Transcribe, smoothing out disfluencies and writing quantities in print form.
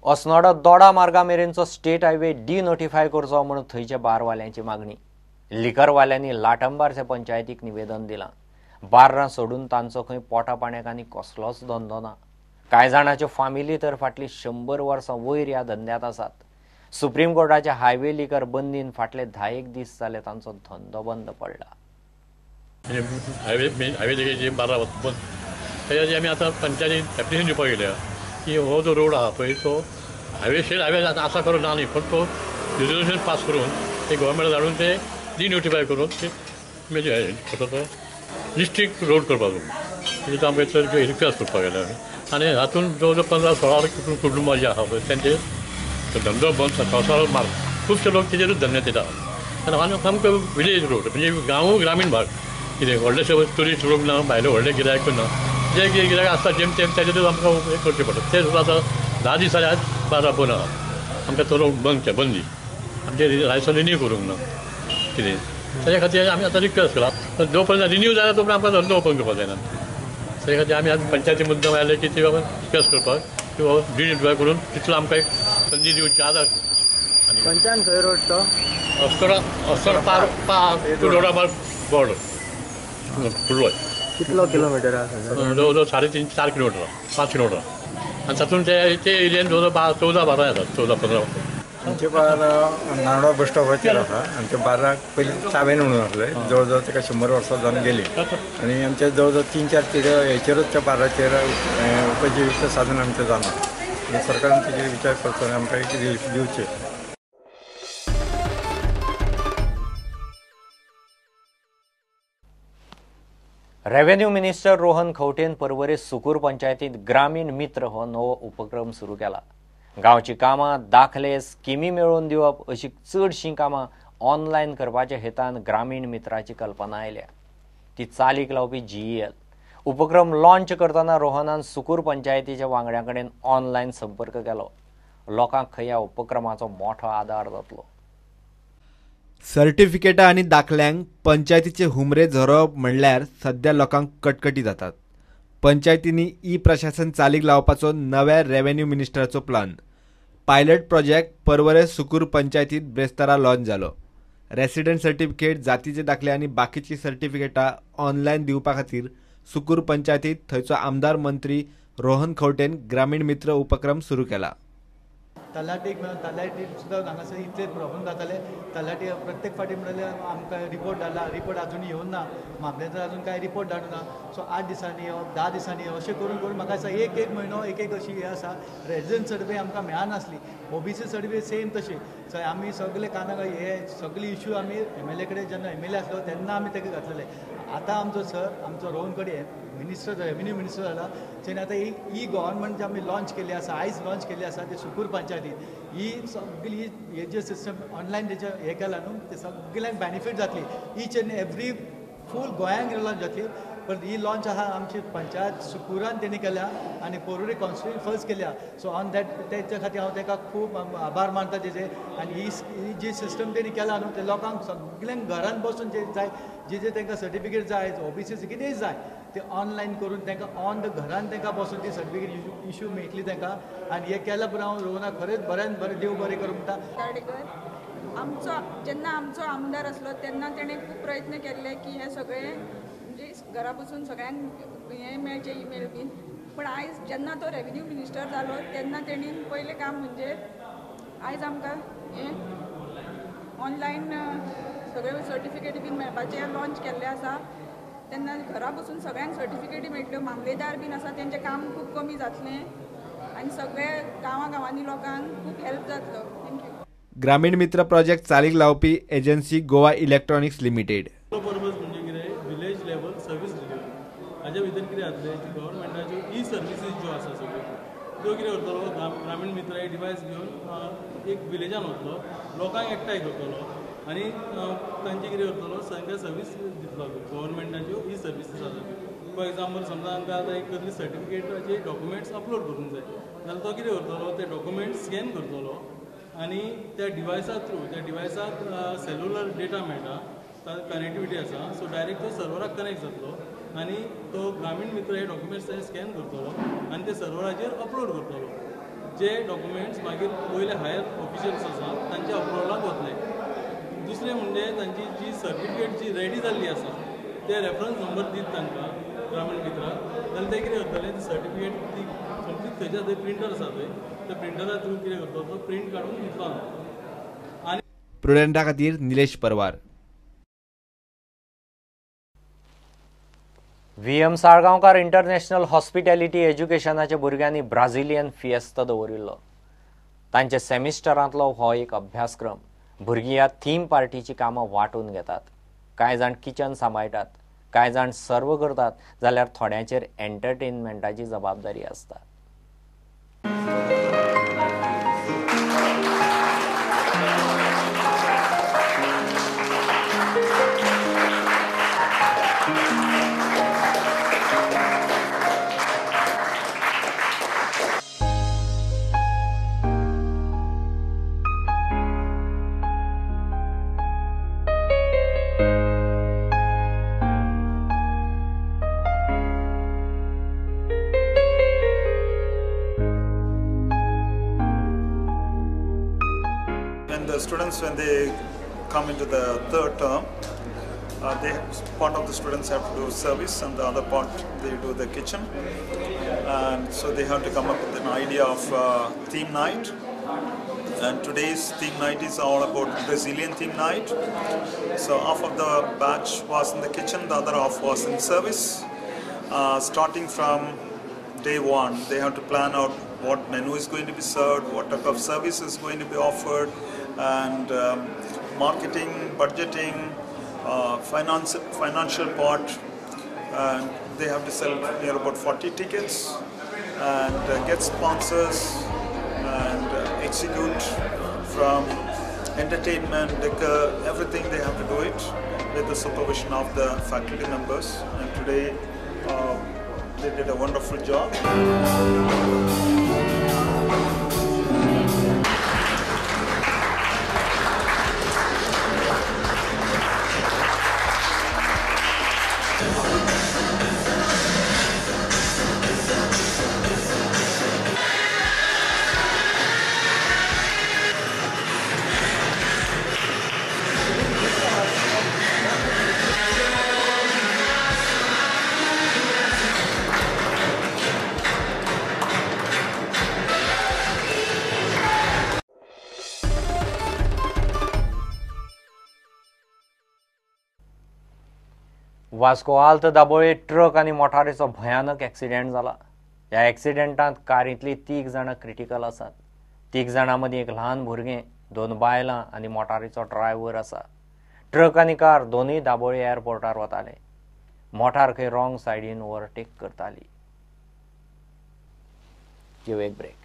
अस्नोडो दोडा मार्गा मेरेनचो state highway डिनोटिफाय करचो म्हणून थंयच्या बारवाल्यांची मागणी. लिकरवाल्यांनी लाटंबारचे पंचायतीक निवेदन दिलां. बार्रां सोडून तांचो खंय पोटा पाण्याक आनी कसलोच धंदो ना. कांय जाणाच्यो फामिली तर फाटलीं 100 वर्सां वयर ह्या धंद्यांत आसात. सुप्रीम कोर्टाच्या हायवे लिकर बंदीन फाटले 10 दीस जाले तांचो धंदो बंद पडला. हायवे बारा बंद त्याच्या आमी आतां पंचायतीन एप्लिकेशन दिवपाक गेल्या की हो जो रोड आहा पळय तो हायवे स्टेट हायवे आसा खरो ना न्ही, पण तो रिजोल्युशन पास करून ते गव्हर्मेंटाक धाडून ते डिनोटिफाय करून ते म्हणजे कसो तो डिस्ट्रिक्ट रोड करपाचो तेजें आमकां चड रिक्वेस्ट करपाक गेल्या आमी. आनी हातूंत जवळ जवळ 15-16 कुटुंबां जी आहा पळय तेंचे धंदो बंद संवसार मार खुबशे लोक तेजेरूच धंद्यात येता. आनी सामको विलेज रोड म्हणजे गांव ग्रामीण भाग कितें व्हडलेशे ट्युरिस्ट लोक ना, भायले व्हडले गिरायक ना, जे कितें गिरायक आसता जेम तेम तेजेरूच आमकां हें करचें पडटा. ते सुद्दां आतां 10 दिसांनी आज बारा बंद आहा, आमकां तो रोड बंद बंदी आमचें लायसन्स रिन्यू करूंक ना कितें, ताच्या खातीर आमी आतां रिक्वेस्ट केला. जो पर्यंत रिन्यू जायना तो पर्यंत आमकां धंदो ओपन करपाक जायना. ताच्या खातीर आमी आज पंचायती मुद्दम आयले की ती बाबा रिक्वेस्ट करपाक की बाबा डिनोटिफाय करून तितलो आमकां एक संदी दिवची आदार. खंयच्यान खंय रोड तो अस्नोडा अस्नोडा पार पार रोडा मार बॉर्डर फुडलो कितलो किलोमिटर आसा? जवळ जवळ 3.5-4 किलोमिटर 5 किलोमिटर. आनी तातूंत ते एरियेन जवळ जवळ 14-12 येतात, 14-15. आमचे बार नारडा बस स्टॉपाचेर आसा. आमच्या बाराक पयलीं चावेन म्हणून आसले, जवळ जवळ ताका 100 वर्सां जावन गेली. आनी आमच्या जवळ जवळ 3-4 पिढ्यो हेचेरूच त्या बाराचेर उपजिविका साधन आमचें जालां. आनी सरकारान तेजेर विचार करचो आनी आमकां एक रिलीफ दिवचें. रेव्हेन्यू मिनिस्टर रोहन खंवटेन पर्वरे सुकूर पंचायतीत ग्रामीण मित्र हो नवो उपक्रम सुरू केला. गांवची कामां, दाखले, स्किमी मेळोवन दिवप अशी चडशीं कामां ऑनलायन करपाच्या हेतान ग्रामीण मित्राची कल्पना आयल्या. ती चालीक लावपी GEL उपक्रम लॉन्च करतना रोहनान सुकूर पंचायतीच्या वांगड्यां कडेन ऑनलायन संपर्क केलो. लोकांक खंय ह्या उपक्रमाचो मोठो आदार जातलो. सर्टिफिकेटां आनी दाखल्यांक पंचायतीचे हुमरे झरोवप म्हणल्यार सध्या लोकांक कटकटी जातात. पंचायतींनी ई प्रशासन चालीक लावपाचो नव्या रेव्हेन्यू मिनिस्टराचो plan. Pilot project Porvorim Sukur पंचायतीत ब्रेस्तारा लॉन्च जालो. रेसिडेंट सर्टिफिकेट, जातीचे दाखले आनी बाकीची सर्टिफिकेटां ऑनलायन दिवपा खातीर सुकूर पंचायतीत थंयचो आमदार मंत्री रोहन खंवटेन ग्रामीण मित्र उपक्रम सुरू केला. तलाठीक मेळून तलाठी सुद्दां हांगासर इतले प्रॉब्लम जाताले. तलाठी प्रत्येक फावटी म्हणटाले आमकां रिपोर्ट धाडला, रिपोर्ट आजून येवंक ना, मामलेदार अजून कांय रिपोर्ट धाडूंक ना. सो 8 दिसांनी येवप, 10 दिसांनी येवप, अशें करून करून म्हाका दिसता एक एक म्हयनो एक एक अशी हें आसा. रेजिडंट सर्वे आमकां मेळनासली, ओबीसी सर्वे सेम तशी. सो आमी सगळे कानाक हे सगळे इश्यू आमी MLA कडेन जेन्ना MLA आसलो तेन्ना आमी ताका घातलेले. आतां आमचो सर आमचो Rohan Khaunte minister revenue minister जाला, तेणे आतां ही गव्हर्नमेंट जी आमी लॉन्च केल्ली आसा, आयज लॉन्च केल्ली आसा ते सुकूर पंचायतीन, ही सगळी हे जे सिस्टम ऑनलायन तेजे हें केलां न्हू ते सगळ्यांक बेनिफीट जातली. ईच एंड एवरी फूल गोंयांक लॉन्च जातली. पण ही लॉन्च आहा आमची पंचायत सुकूरान तेणी केल्या आनी पोरुरी कॉन्स्टिट्युएन्सी फर्स्ट केल्या. सो ऑन that तेच्या खातीर हांव ताका खूब आभार मानता तेजे. आनी ही जी सिस्टम तेणी केला न्हू ते लोकांक सगळ्यांक घरान बसून जे जाय, जे जे तांकां सर्टिफिकेट जाय, ओबीसी कितेंय जाय ते ऑनलायन करून तांकां ऑन the घरान तांकां बसून ती सर्टिफिकेट इश्यू मेळटली तांकां. आनी हें केल्या उपरांत हांव रोहनाक खरेंच बऱ्यान बरें देव बरें करूं म्हणटा. आमचो जेन्ना आमचो आमदार आसलो तेन्ना तेणें खूब प्रयत्न केल्ले की हे सगळे म्हणजे घरा बसून सगळ्यांक हें मेळचें इमेल बीन. पण आयज जेन्ना तो रेव्हेन्यू मिनिस्टर जालो तेन्ना तेणी पयलें काम म्हणजे आयज आमकां हें ऑनलायन सगळे सर्टिफिकेटी बीन मेळपाचें लॉन्च केल्लें आसा. तेन्ना घरा बसून सगळ्यांक सर्टिफिकेटी मेळटल्यो, मामलेदार बीन आसा तेंचें काम खूब कमी जातलें आनी सगळे गांवां गांवांनी लोकांक खूब हेल्प जातलो. Thank you. ग्रामीण मित्र प्रोजेक्ट चालीक लावपी agency Goa electronics limited. Purpose म्हणजे कितें, विलेज लेवल सर्वीस डिलिव्हरी. हाज्या भितर कितें जातलें, गव्हर्मेंटाच्यो ई सर्विसीस ज्यो आसा सगळ्यो त्यो कितें करतलो, ग्रामीण मित्र हे डिवायस घेवन एक विलेजान वतलो, लोकांक एकठांय करतलो आनी तांचे कितें करतलो, तांकां सर्वीस दितलो. गव्हर्मेंटाच्यो ई सर्विसीस आसा त्यो. फॉर एग्जाम्पल समजा आमकां आतां एक कसली सर्टिफिकेटाचे डॉक्युमेंट्स अपलोड करूंक जाय जाल्यार तो कितें करतलो, ते डॉक्युमेंट्स स्कॅन करतलो आनी त्या डिवायसा थ्रू, त्या डिवायसाक सेल्युलर डेटा मेळटा, कनेक्टिविटी आसा, सो डायरेक्ट तो सर्वराक कनेक्ट जातलो आनी तो ग्रामीण मित्र हे डॉक्युमेंट्स ते स्कॅन करतलो आनी ते सर्वराचेर अपलोड करतलो. जे डॉक्युमेंट्स मागीर वयले हायर ऑफिशियल्स आसा तांच्या अप्रुवलाक वतले. दुसरें म्हणजे तांची जी सर्टिफिकेट जी रेडी जाल्ली आसा ते रेफरन्स नंबर दीत तांकां ग्रामीण मित्राक जाल्यार ते कितें करतले, ती सर्टिफिकेट ती सोमतीच थंयच्या थंय प्रिंटर आसा थंय त्या प्रिंटरा थ्रू कितें करतलो तो प्रिंट काडून दितलो आमकां. आनी प्रुडंटा खातीर Nilesh Parwar. V M Salgaonkar international hospitality एज्युकेशनाच्या भुरग्यांनी ब्राझिलियन फिएस्त दवरिल्लो. तांच्या सेमिस्टरांतलो हो एक अभ्यासक्रम. भुरगीं ह्या थीम पार्टीची कामां वांटून घेतात. कांय जाण किचन सांबाळटात, कांय जाण सर्व करतात, जाल्यार थोड्यांचेर एंटरटेनमेंटाची जबाबदारी आसता. Students, when they come into the third term, part of the students have to do service and the other part they do the kitchen, and so they have to come up with an idea of theme night. And today's theme night is all about Brazilian theme night. So half of the batch was in the kitchen, the other half was in service. Starting from day one, they have to plan out what menu is going to be served, what type of service is going to be offered, and marketing, budgeting, financial part. And they have to sell near about 40 tickets and get sponsors and execute from entertainment, liquor, everything they have to do it with the supervision of the faculty members. And today they did a wonderful job. Vasco Alt Dabolim truck आनी मोटारीचो भयानक accident जाला. ह्या एक्सिडेंटांत कारींतली 3 जाणां critical आसात. 3 जाणां मदीं एक ल्हान भुरगें, 2 बायलां आनी मोटारीचो ड्रायव्हर आसा. ट्रक आनी कार दोनूय दाबोळे एअरपोर्टार वताले. मोटार खंय रॉंग सायडीन ओवरटेक करताली. घेवया एक ब्रेक.